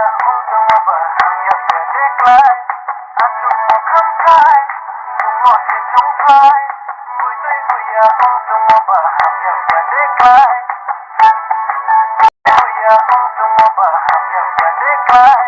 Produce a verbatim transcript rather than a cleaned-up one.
ong tongmo ba hamya ya de klái. Achouhmo khamthai, nung no se choungphai. Boi tui boi ya ong tongmo ba hamya ya de klái. Boi ya ong tongmo ba hamya ya de klái.